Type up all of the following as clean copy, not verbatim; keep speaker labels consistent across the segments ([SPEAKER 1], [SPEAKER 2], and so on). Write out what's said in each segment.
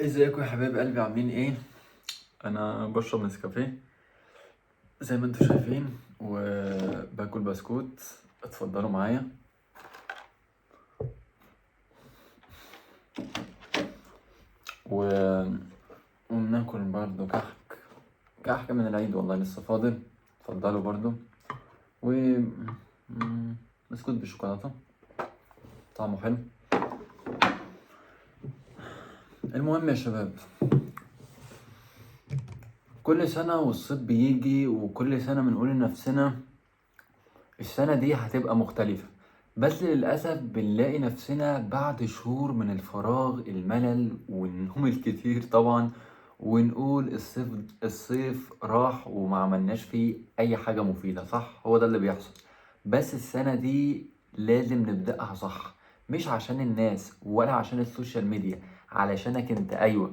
[SPEAKER 1] ازيكم يا حبايب قلبي، عاملين ايه؟ انا بشرب نسكافيه زي ما انتم شايفين وباكل بسكوت. اتفضلوا معايا. و وبناكل برضو كحك، كحك من العيد والله لسه فاضل. اتفضلوا برضو. و بسكوت بالشوكولاتة طعمه حلو. المهم يا شباب، كل سنة والصيف بيجي وكل سنة بنقول لنفسنا السنة دي هتبقى مختلفة، بس للأسف بنلاقي نفسنا بعد شهور من الفراغ، الملل والنوم الكتير طبعا، ونقول الصيف راح وما عملناش فيه أي حاجة مفيدة. صح، هو ده اللي بيحصل. بس السنة دي لازم نبدأها صح، مش عشان الناس ولا عشان ال social media، علشانك انت. ايوه،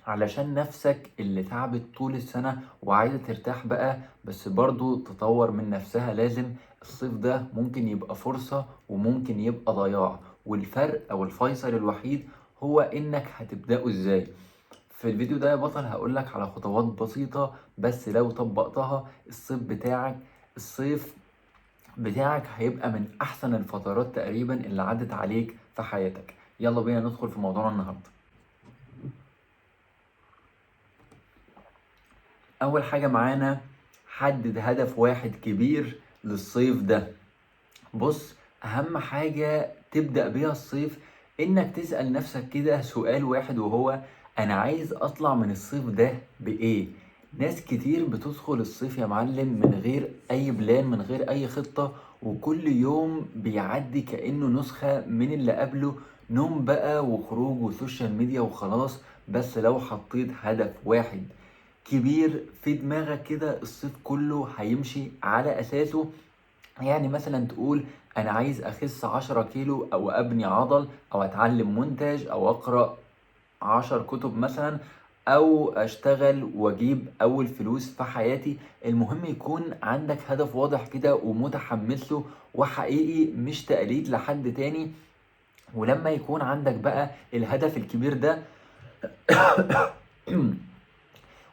[SPEAKER 1] علشان نفسك اللي تعبت طول السنة وعايزة ترتاح بقى، بس برضو تطور من نفسها. لازم الصيف ده ممكن يبقى فرصة وممكن يبقى ضياع، والفرق او الفيصل الوحيد هو انك هتبدأه ازاي. في الفيديو ده يا بطل هقولك على خطوات بسيطة، بس لو طبقتها الصيف بتاعك هيبقى من احسن الفترات تقريبا اللي عدت عليك في حياتك. يلا بينا ندخل في موضوعنا النهارده. اول حاجة معانا، حدد هدف واحد كبير للصيف ده. بص، اهم حاجة تبدأ بيها الصيف انك تسأل نفسك كده سؤال واحد، وهو انا عايز اطلع من الصيف ده بايه؟ ناس كتير بتدخل الصيف يا معلم من غير اي plan، من غير اي خطة، وكل يوم بيعدي كأنه نسخة من اللي قبله، نوم بقى وخروج و social media وخلاص. بس لو حطيت هدف واحد كبير في دماغك كده، الصيف كله هيمشي على اساسه. يعني مثلا تقول انا عايز اخس 10 كيلو، او ابني عضل، او اتعلم مونتاج، او اقرأ 10 كتب مثلا، او اشتغل واجيب اول فلوس في حياتي. المهم يكون عندك هدف واضح كده ومتحمس له وحقيقي، مش تقليد لحد تاني. ولما يكون عندك بقى الهدف الكبير ده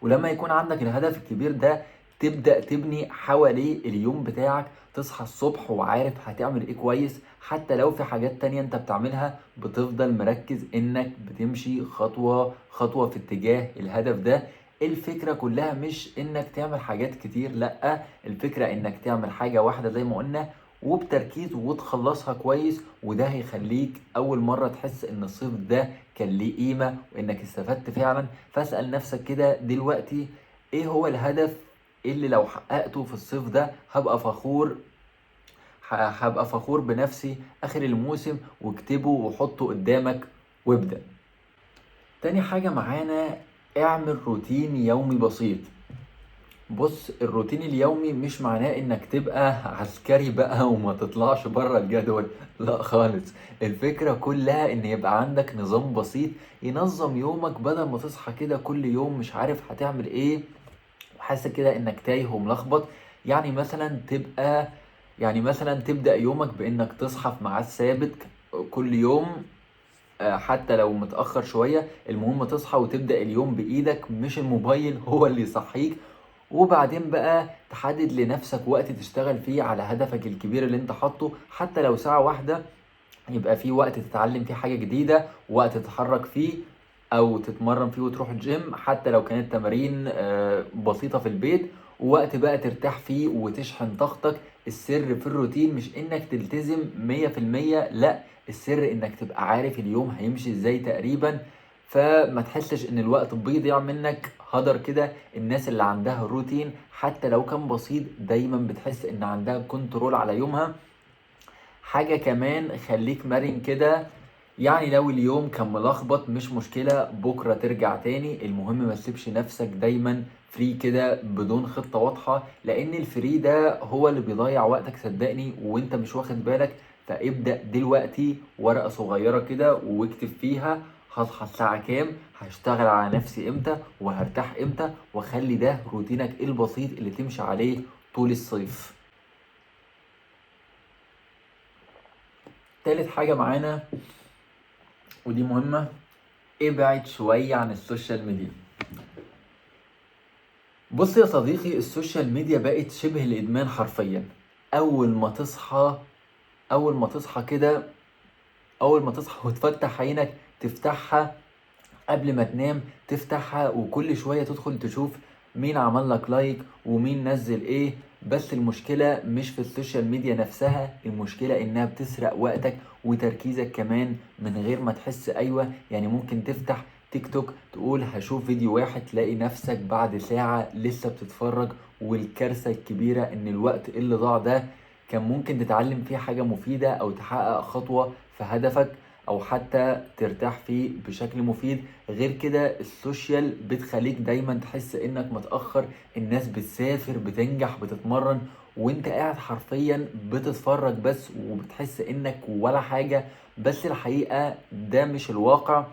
[SPEAKER 1] ولما يكون عندك الهدف الكبير ده تبدأ تبني حواليه اليوم بتاعك. تصحى الصبح وعارف هتعمل ايه كويس، حتى لو في حاجات تانية انت بتعملها بتفضل مركز انك بتمشي خطوة خطوة في اتجاه الهدف ده. الفكرة كلها مش انك تعمل حاجات كتير، لأ، الفكرة انك تعمل حاجة واحدة زي ما قلنا وبتركيز وتخلصها كويس، وده هيخليك اول مرة تحس ان الصيف ده كان ليه قيمة وانك استفدت فعلا. فاسأل نفسك كده دلوقتي، ايه هو الهدف اللي لو حققته في الصيف ده هبقى فخور بنفسي اخر الموسم؟ واكتبه وحطه قدامك وابدأ. تاني حاجة معانا، اعمل روتين يومي بسيط. بص، الروتين اليومي مش معناه انك تبقى عسكري بقى وما تطلعش بره الجدول، لا خالص. الفكرة كلها ان يبقى عندك نظام بسيط ينظم يومك، بدل ما تصحى كده كل يوم مش عارف هتعمل ايه وحاسس كده انك تايه وملخبط. يعني مثلا تبدأ يومك بانك تصحى في ميعاد ثابت كل يوم، حتى لو متأخر شوية، المهم تصحى وتبدأ اليوم بإيدك، مش الموبايل هو اللي يصحيك. وبعدين بقى تحدد لنفسك وقت تشتغل فيه على هدفك الكبير اللي انت حاطه، حتى لو ساعة واحدة، يبقى في وقت تتعلم فيه حاجة جديدة، وقت تتحرك فيه او تتمرن فيه وتروح الجيم، حتى لو كانت تمارين بسيطة في البيت، ووقت بقى ترتاح فيه وتشحن طاقتك. السر في الروتين مش انك تلتزم 100%، لا، السر انك تبقى عارف اليوم هيمشي ازاي تقريبا، فما تحسش ان الوقت بيضيع منك هدر كده. الناس اللي عندها روتين حتى لو كان بسيط دايما بتحس ان عندها control على يومها. حاجة كمان، خليك مرن كده، يعني لو اليوم كان ملخبط مش مشكلة، بكرة ترجع تاني. المهم ما تسيبش نفسك دايما free كده بدون خطة واضحة، لان ال free ده هو اللي بيضيع وقتك صدقني وانت مش واخد بالك. فابدأ دلوقتي ورقة صغيرة كده واكتب فيها هصحى الساعة كام، هشتغل على نفسي امتى، وهرتاح امتى، وخلي ده روتينك البسيط اللي تمشي عليه طول الصيف. تالت حاجة معانا ودي مهمة، ابعد شوية عن ال social media. بص يا صديقي، ال social media بقت شبه الإدمان حرفيا. أول ما تصحى أول ما تصحى كده أول ما تصحى وتفتح عينك تفتحها، قبل ما تنام تفتحها، وكل شوية تدخل تشوف مين عمل لك like ومين نزل ايه. بس المشكلة مش في ال social media نفسها، المشكلة انها بتسرق وقتك وتركيزك كمان من غير ما تحس. ايوه يعني ممكن تفتح تيك توك تقول هشوف فيديو واحد، تلاقي نفسك بعد ساعة لسه بتتفرج. والكارثة الكبيرة ان الوقت اللي ضاع ده كان ممكن تتعلم فيه حاجة مفيدة او تحقق خطوة في هدفك او حتى ترتاح فيه بشكل مفيد. غير كده ال social بتخليك دايما تحس انك متأخر، الناس بتسافر بتنجح بتتمرن، وانت قاعد حرفيا بتتفرج بس وبتحس انك ولا حاجة. بس الحقيقة ده مش الواقع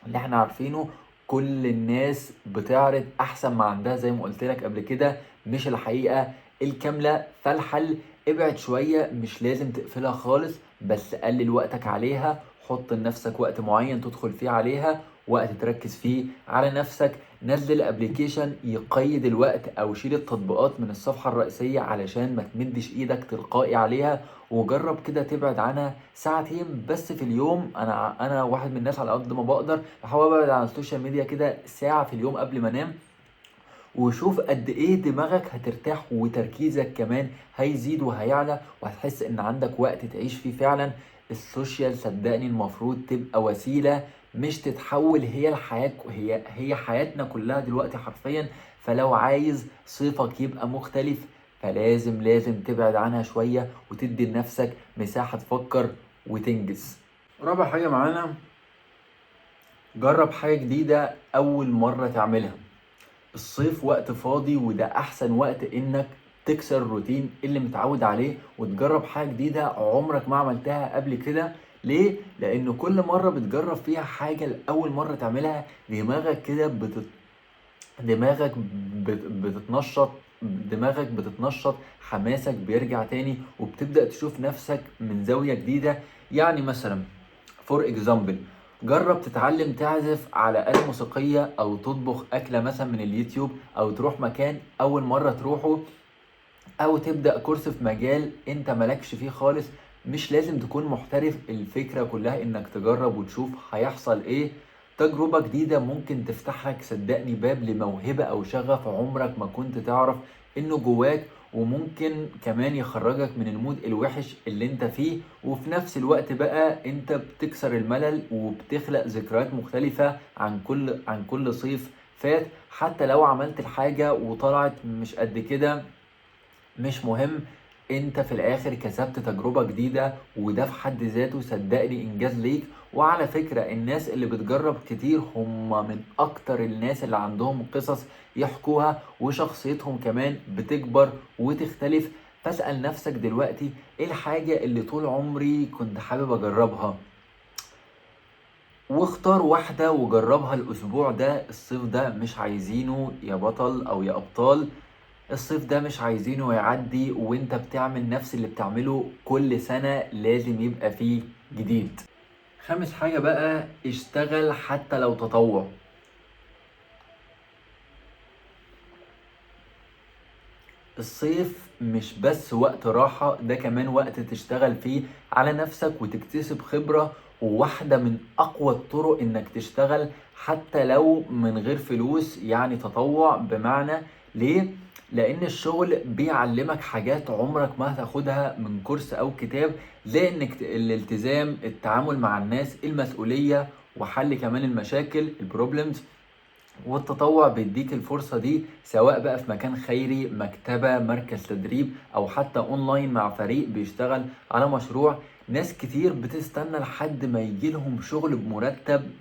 [SPEAKER 1] اللي احنا عارفينه. كل الناس بتعرض احسن ما عندها زي ما قلت لك قبل كده، مش الحقيقة الكاملة. فالحل ابعد شوية، مش لازم تقفلها خالص، بس قلل وقتك عليها. حط لنفسك وقت معين تدخل فيه عليها، وقت تركز فيه على نفسك. نزل application يقيد الوقت او شيل التطبيقات من الصفحة الرئيسية علشان ما تمدش ايدك تلقائي عليها، وجرب كده تبعد عنها ساعتين بس في اليوم. انا واحد من الناس على قد ما بقدر بحاول ابعد عن ال social media كده ساعة في اليوم قبل ما انام، وشوف قد ايه دماغك هترتاح وتركيزك كمان هيزيد وهيعلى، وهتحس ان عندك وقت تعيش فيه فعلا. ال social صدقني المفروض تبقى وسيلة، مش تتحول هي الحياة، هي حياتنا كلها دلوقتي حرفيا. فلو عايز صيفك يبقى مختلف فلازم لازم تبعد عنها شوية وتدي لنفسك مساحة تفكر وتنجز. رابع حاجة معانا، جرب حاجة جديدة أول مرة تعملها. الصيف وقت فاضي، وده أحسن وقت إنك تكسر الروتين اللي متعود عليه وتجرب حاجة جديدة عمرك ما عملتها قبل كده. ليه؟ لأن كل مرة بتجرب فيها حاجة لأول مرة تعملها دماغك كده دماغك بتتنشط، دماغك بتتنشط، حماسك بيرجع تاني، وبتبدأ تشوف نفسك من زاوية جديدة. يعني مثلا for example، جرب تتعلم تعزف على آلة موسيقية، أو تطبخ أكلة مثلا من اليوتيوب، أو تروح مكان أول مرة تروحه، أو تبدأ كورس في مجال أنت مالكش فيه خالص. مش لازم تكون محترف، الفكرة كلها إنك تجرب وتشوف هيحصل إيه. تجربة جديدة ممكن تفتح لك صدقني باب لموهبة أو شغف عمرك ما كنت تعرف إنه جواك، وممكن كمان يخرجك من ال mood الوحش اللي انت فيه. وفي نفس الوقت بقى انت بتكسر الملل وبتخلق ذكريات مختلفة عن كل صيف فات. حتى لو عملت الحاجة وطلعت مش قد كده مش مهم، انت في الاخر كسبت تجربة جديدة، وده في حد ذاته صدقني انجاز ليك. وعلى فكرة الناس اللي بتجرب كتير هم من اكتر الناس اللي عندهم قصص يحكوها، وشخصيتهم كمان بتكبر وتختلف. فاسأل نفسك دلوقتي، ايه الحاجة اللي طول عمري كنت حابب اجربها؟ واختار واحدة وجربها الاسبوع ده. الصيف ده مش عايزينه يا بطل او يا ابطال، الصيف ده مش عايزينه يعدي وانت بتعمل نفس اللي بتعمله كل سنة، لازم يبقى فيه جديد. خامس حاجة بقى، اشتغل حتى لو تطوع. الصيف مش بس وقت راحة، ده كمان وقت تشتغل فيه على نفسك وتكتسب خبرة. وواحدة من أقوى الطرق إنك تشتغل حتى لو من غير فلوس، يعني تطوع. بمعنى ليه؟ لأن الشغل بيعلمك حاجات عمرك ما هتاخدها من كورس أو كتاب، زي إنك الالتزام، التعامل مع الناس، المسؤولية، وحل كمان المشاكل ال problems. والتطوع بيديك الفرصة دي، سواء بقى في مكان خيري، مكتبة، مركز تدريب، أو حتى أونلاين مع فريق بيشتغل على مشروع. ناس كتير بتستنى لحد ما يجيلهم شغل بمرتب،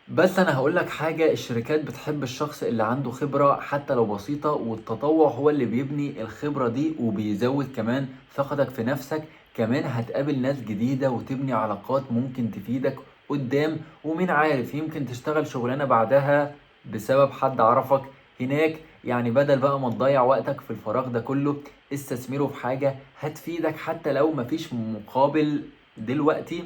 [SPEAKER 1] بس انا هقولك حاجة، الشركات بتحب الشخص اللي عنده خبرة حتى لو بسيطة، والتطوع هو اللي بيبني الخبرة دي وبيزود كمان ثقتك في نفسك. كمان هتقابل ناس جديدة وتبني علاقات ممكن تفيدك قدام، ومين عارف يمكن تشتغل شغلانة بعدها بسبب حد عرفك هناك. يعني بدل بقى ما تضيع وقتك في الفراغ ده كله، استثمره في حاجة هتفيدك حتى لو مفيش مقابل دلوقتي،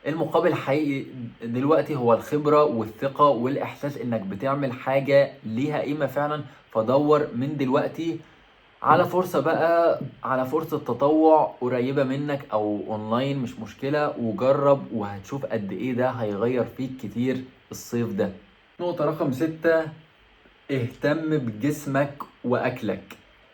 [SPEAKER 1] المقابل الحقيقي دلوقتي هو الخبرة والثقة والإحساس إنك بتعمل حاجة ليها قيمة فعلا. فدور من دلوقتي على فرصة بقى، على فرصة تطوع قريبة منك أو أونلاين، مش مشكلة، وجرب وهتشوف قد إيه ده هيغير فيك كتير الصيف ده. نقطة رقم 6، اهتم بجسمك وأكلك.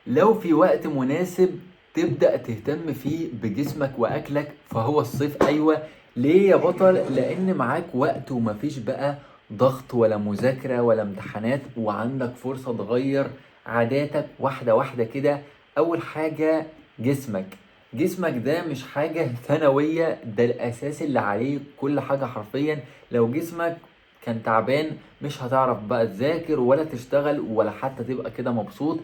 [SPEAKER 1] لو في وقت مناسب تبدأ تهتم فيه بجسمك وأكلك فهو الصيف. أيوة ليه يا بطل؟ لأن معاك وقت ومفيش بقى ضغط ولا مذاكرة ولا امتحانات، وعندك فرصة تغير عاداتك واحدة واحدة كده. أول حاجة جسمك. جسمك ده مش حاجة ثانوية، ده الأساس اللي عليه كل حاجة حرفيا. لو جسمك كان تعبان مش هتعرف بقى تذاكر ولا تشتغل ولا حتى تبقى كده مبسوط.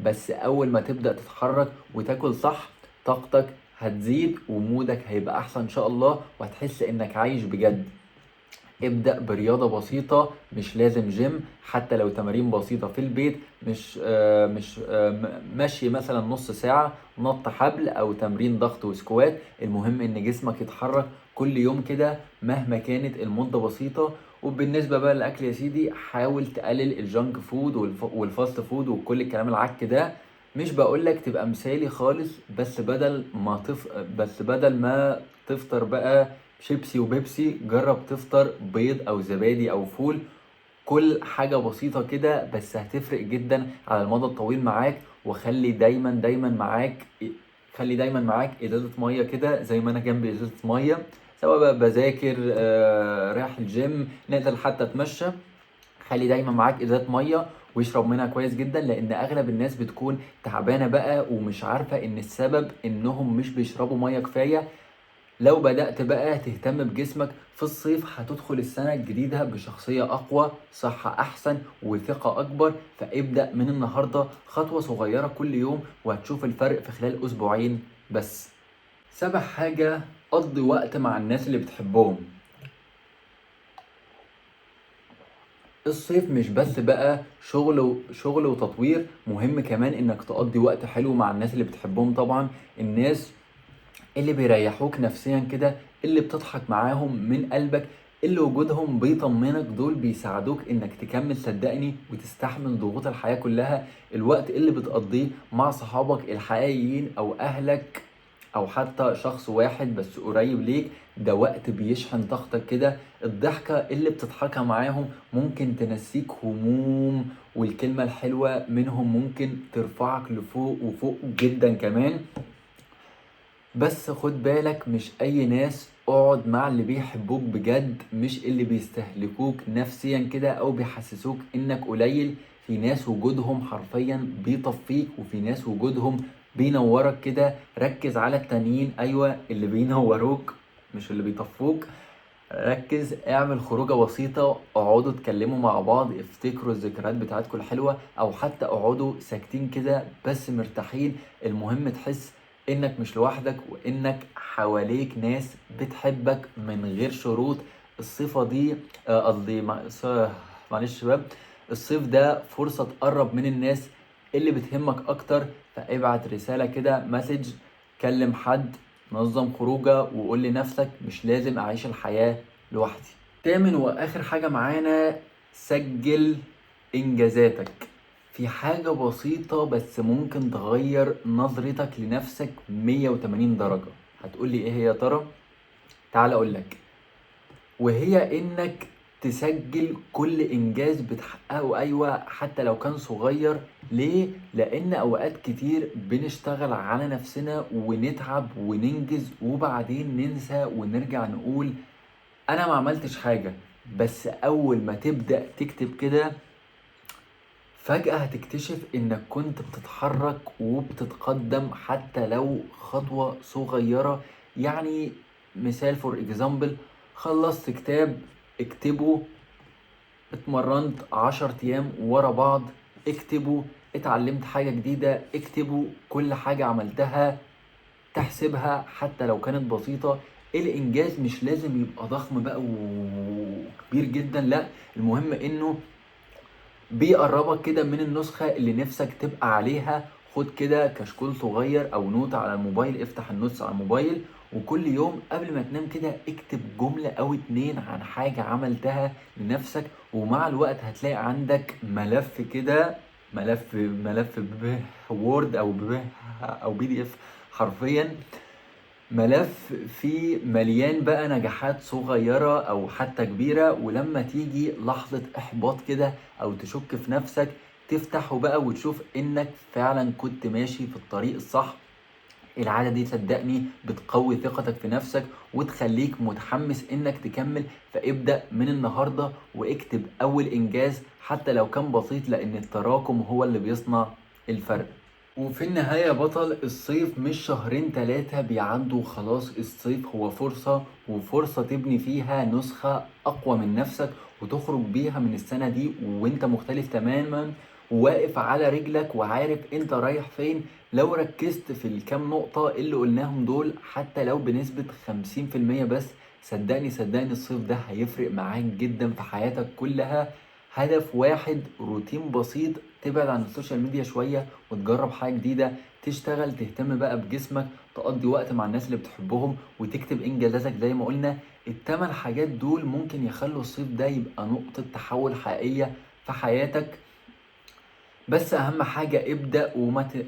[SPEAKER 1] بس أول ما تبدأ تتحرك وتاكل صح طاقتك هتزيد ومودك هيبقى أحسن إن شاء الله، وهتحس إنك عايش بجد. ابدأ برياضة بسيطة، مش لازم جيم، حتى لو تمارين بسيطة في البيت، مش مش مشي مثلا نص ساعة، نط حبل أو تمرين ضغط و squat. المهم إن جسمك يتحرك كل يوم كده مهما كانت المدة بسيطة. وبالنسبة بقى للأكل يا سيدي، حاول تقلل ال junk food وال fast food وكل الكلام العك ده. مش بقولك تبقى مثالي خالص، بس بدل ما تفطر بقى شيبسي وبيبسي، جرب تفطر بيض او زبادي او فول. كل حاجة بسيطة كده بس هتفرق جدا على المدى الطويل معاك. وخلي دايما دايما معاك، خلي دايما معاك ازازة مية كده، زي ما انا جنبي ازازة مية، سواء بقى بذاكر، رايح الجيم، نازل حتى اتمشى، خلي دايما معاك ازازة مية واشرب منها كويس جدا، لان اغلب الناس بتكون تعبانة بقى ومش عارفة ان السبب انهم مش بيشربوا مية كفاية. لو بدأت بقى تهتم بجسمك في الصيف هتدخل السنة الجديدة بشخصية أقوى، صحة أحسن، وثقة أكبر. فابدأ من النهاردة خطوة صغيرة كل يوم وهتشوف الفرق في خلال أسبوعين بس. 7 حاجة، قضي وقت مع الناس اللي بتحبهم. الصيف مش بس بقى شغل وتطوير، مهم كمان إنك تقضي وقت حلو مع الناس اللي بتحبهم. طبعا الناس اللي بيريحوك نفسيا كده، اللي بتضحك معاهم من قلبك، اللي وجودهم بيطمنك، دول بيساعدوك انك تكمل صدقني وتستحمل ضغوط الحياة كلها. الوقت اللي بتقضيه مع صحابك الحقيقيين او اهلك او حتى شخص واحد بس قريب ليك، ده وقت بيشحن طاقتك كده. الضحكة اللي بتضحكها معاهم ممكن تنسيك هموم، والكلمة الحلوة منهم ممكن ترفعك لفوق وفوق جدا كمان. بس خد بالك، مش اي ناس، اقعد مع اللي بيحبوك بجد، مش اللي بيستهلكوك نفسيا كده او بيحسسوك انك قليل. في ناس وجودهم حرفيا بيطفيك، وفي ناس وجودهم بينورك كده. ركز على التانيين، ايوه اللي بينوروك مش اللي بيطفوك. ركز، اعمل خروجة بسيطة، اقعدوا اتكلموا مع بعض، افتكروا الذكريات بتاعتكم الحلوة، او حتى اقعدوا ساكتين كده بس مرتاحين. المهم تحس انك مش لوحدك وانك حواليك ناس بتحبك من غير شروط. الصفة دي قصدي معلش شباب، الصيف ده فرصة تقرب من الناس اللي بتهمك اكتر. فابعت رسالة كده، message، كلم حد، نظم خروجة، وقول لنفسك مش لازم اعيش الحياة لوحدي. 8 واخر حاجة معانا، سجل انجازاتك. في حاجة بسيطة بس ممكن تغير نظرتك لنفسك 180 درجة. هتقولي ايه هي يا ترى؟ تعال اقولك، وهي انك تسجل كل انجاز بتحققه، ايوه حتى لو كان صغير. ليه؟ لان اوقات كتير بنشتغل على نفسنا ونتعب وننجز وبعدين ننسى ونرجع نقول انا ما عملتش حاجة. بس اول ما تبدأ تكتب كده فجأة هتكتشف انك كنت بتتحرك وبتتقدم حتى لو خطوة صغيرة. يعني مثال for example، خلصت كتاب اكتبه، اتمرنت 10 ايام ورا بعض اكتبه، اتعلمت حاجة جديدة اكتبه، كل حاجة عملتها تحسبها حتى لو كانت بسيطة. الانجاز مش لازم يبقى ضخم بقى وكبير جدا، لا، المهم انه بيقربك كده من النسخة اللي نفسك تبقى عليها خد كده كشكول صغير او note على الموبايل، افتح ال notes على الموبايل، وكل يوم قبل ما تنام كده اكتب جملة او 2 عن حاجة عملتها لنفسك. ومع الوقت هتلاقي عندك ملف كده، ملف ب Word او ب او PDF، حرفيا ملف فيه مليان بقى نجاحات صغيرة او حتى كبيرة. ولما تيجي لحظة احباط كده او تشك في نفسك تفتحه بقى وتشوف انك فعلا كنت ماشي في الطريق الصح. العادة دي صدقني بتقوي ثقتك في نفسك وتخليك متحمس انك تكمل. فابدأ من النهاردة واكتب اول انجاز حتى لو كان بسيط، لان التراكم هو اللي بيصنع الفرق. وفي النهاية يا بطل، الصيف مش شهرين 3 بيعدوا خلاص، الصيف هو فرصة، وفرصة تبني فيها نسخة أقوى من نفسك وتخرج بيها من السنة دي وانت مختلف تماما، وواقف على رجلك وعارف انت رايح فين. لو ركزت في الكام نقطة اللي قلناهم دول حتى لو بنسبة 50% بس، صدقني الصيف ده هيفرق معاك جدا في حياتك كلها. هدف واحد، روتين بسيط، تبعد عن ال social media شوية وتجرب حاجة جديدة، تشتغل، تهتم بقى بجسمك، تقضي وقت مع الناس اللي بتحبهم، وتكتب انجازاتك زي ما قلنا. ال8 حاجات دول ممكن يخلوا الصيف ده يبقى نقطة تحول حقيقية في حياتك. بس اهم حاجة ابدأ،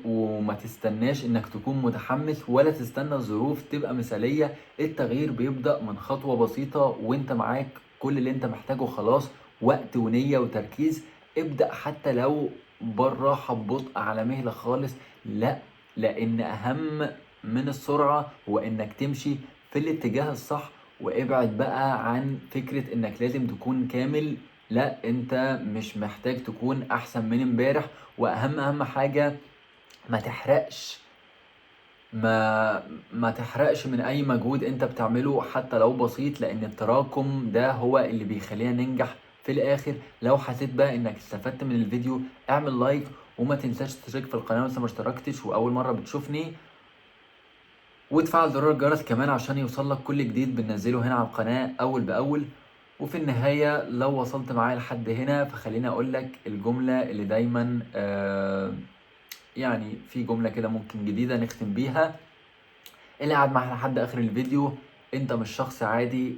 [SPEAKER 1] وما تستناش انك تكون متحمس ولا تستنى الظروف تبقى مثالية. التغيير بيبدأ من خطوة بسيطة، وانت معاك كل اللي انت محتاجه خلاص، وقت ونية وتركيز. ابدأ حتى لو بالراحة، ببطء، على مهلك خالص، لا، لان اهم من السرعة هو انك تمشي في الاتجاه الصح. وابعد بقى عن فكرة انك لازم تكون كامل، لا، انت مش محتاج تكون احسن من امبارح. واهم حاجة ما تحرقش من اي مجهود انت بتعمله حتى لو بسيط، لان التراكم ده هو اللي بيخلينا ننجح في الاخر. لو حسيت بقى انك استفدت من الفيديو اعمل like، وما تنساش تشترك في القناة لو ما اشتركتش واول مرة بتشوفني، وتفعل زرار الجرس كمان عشان يوصلك كل جديد بننزله هنا على القناة اول باول. وفي النهاية لو وصلت معايا لحد هنا فخليني اقول لك الجملة اللي دايما، في جملة كده ممكن جديدة نختم بيها. اللي قاعد معانا لحد اخر الفيديو، انت مش شخص عادي،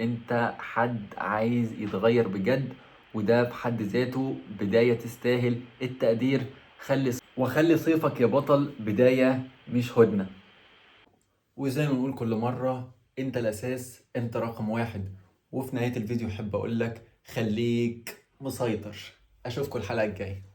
[SPEAKER 1] انت حد عايز يتغير بجد، وده في حد ذاته بداية تستاهل التقدير. وخلي صيفك يا بطل بداية مش هدنة. وزي ما بنقول كل مرة، انت الاساس، انت رقم 1. وفي نهاية الفيديو حب اقول لك خليك مسيطر. اشوفكم الحلقة الجاية.